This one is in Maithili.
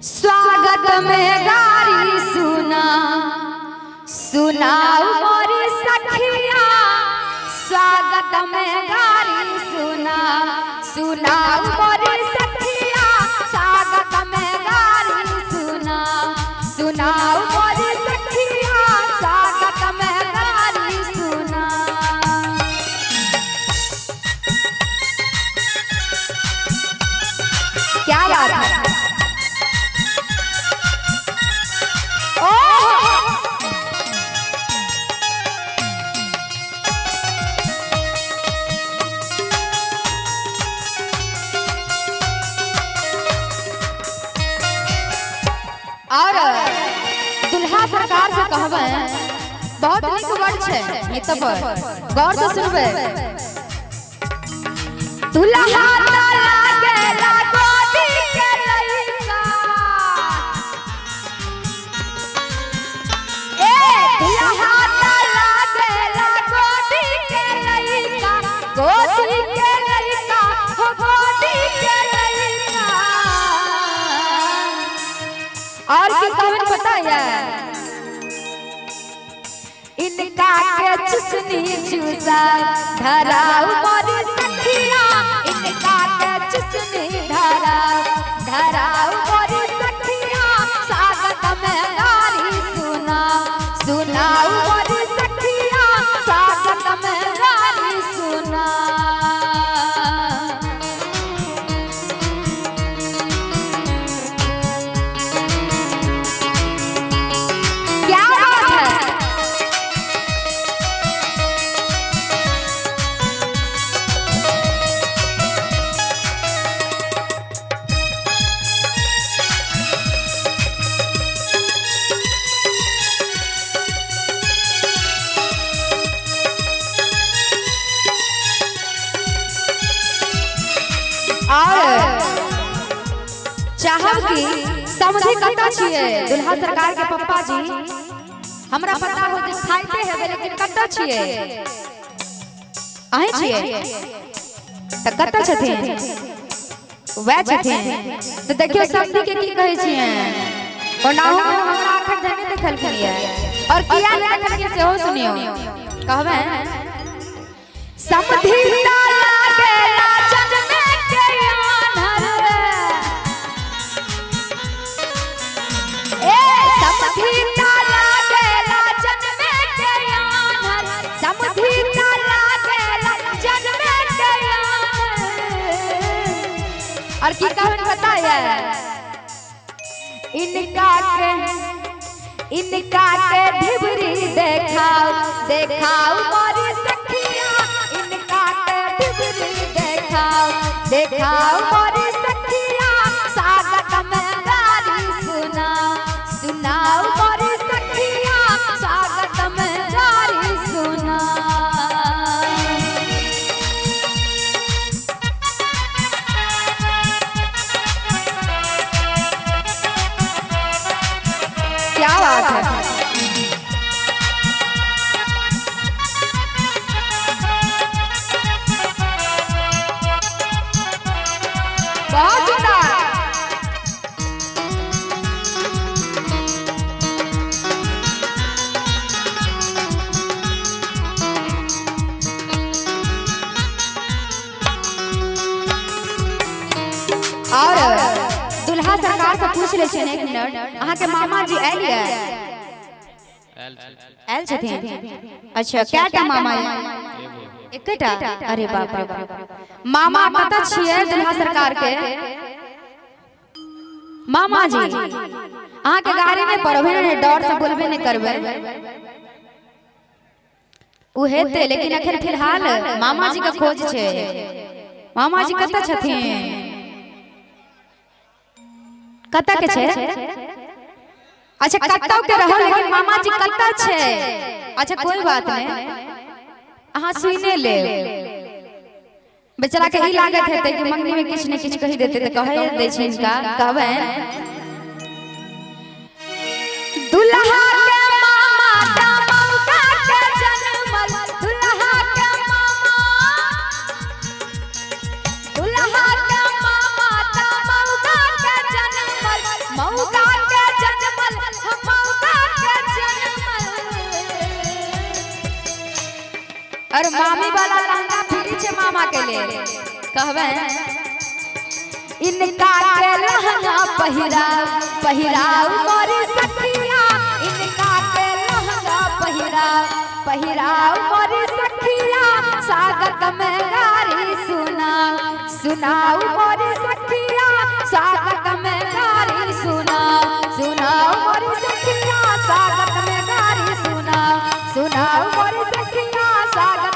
स्वागत में गारी सुना सुनाओ मोरी सखिया, स्वागत में गारी सुना सुनाओ मोरी सखिया, स्वागत में गारी सुना सुनाओ मोरी सखिया, स्वागत में गारी सुना। क्या बात है। और दुल्हा सरकार से कहबै बहुत नीक वर्ड छै, ई तऽ पर गौर से सुनबै। दुल्हा लागेला गोदी के लइका, ए दुल्हा लागेला गोदी के लइका, गोदी के लइका हो गोदी के लइका। और की कहवन पता है, इनका के चुसनी चूसा धराऊ मोरी सखिया, इनका के चुसनी धरा धराऊ मोरी सखिया, स्वागत में गारी सुना सुनाऊ मोरी सखिया, स्वागत में गारी सुना। क्या बात है। और चाहब कि समझे कतऽ छियै दुल्हा सरकार के पप्पा जी, हमरा पता हो जे खाइते हेबै, लेकिन कतऽ छियै अहीं छियै तऽ कतऽ छथिन वएह छथिन। तऽ देखियौ समधी के की कहै छियै, ओनाहु हमरा अखन धरि नहि देखलखिन ये और किया नहि देखलखिन सेहो सुनियौ। कहबै समधी लागेला जनमे के आन्हर, ए समधी लागेला जनमे के आन्हर, समधी लागेला जनमे के आन्हर। और की कहन पता है, इनका के ढिबरी देखाओ देखाओ मोरी सखिया, इनका के ढिबरी देखाओ देखाओ मोरी सखिया, स्वागत में गारी सुना सुनाओ मोरी सखिया, स्वागत में गारी सुना। क्या बात है। बहुत सुंदर। और दुल्हा सरकार से पूछ ले छियनि एक मिनट, अहाँ के मामा जी आयल ये? आयल छथिन। अच्छा, कएटा मामा? एकेटा। अरे बाप रे बाप। मामा कतऽ छियै दुल्हा सरकार के? मामा जी अहाँ के गाड़ी नहि पड़बै ने, डर से बोलबे नहि करबै, ओ हेतै, लेकिन अखन फिलहाल मामा जी के खोज छै। मामा जी कतऽ छथिन? कतऽ के छै? अच्छा कतौ के रहो, लेकिन मामा जी कतऽ छै? अच्छा कोई बात नहीं, अहाँ सुने लेब। बेचारा के ई लागत हेतै कि मंगनी में किछु ने किछु कहि देतै तऽ कहे दै छै हिनका। कहबै दुल्हा के मामा दमौका के जनमल, दुल्हा के मामा, दुल्हा के मामा दमौका के जनमल, मौका और मामी वाला लहंगा फ्री छे मामा के लिए कहबे। इनका के लहंगा पहिराओ पहिराओ मोरी सखिया, इनका के लहंगा पहिराओ पहिराओ मोरी सखिया, स्वागत में गारी सुनाओ सुनाओ मोरी सखिया, स्वागत में गारी सुनाओ सुनाओ मोरी सखिया, स्वागत में गारी सुनाओ सुनाओ मोरी सखिया, स्वागत।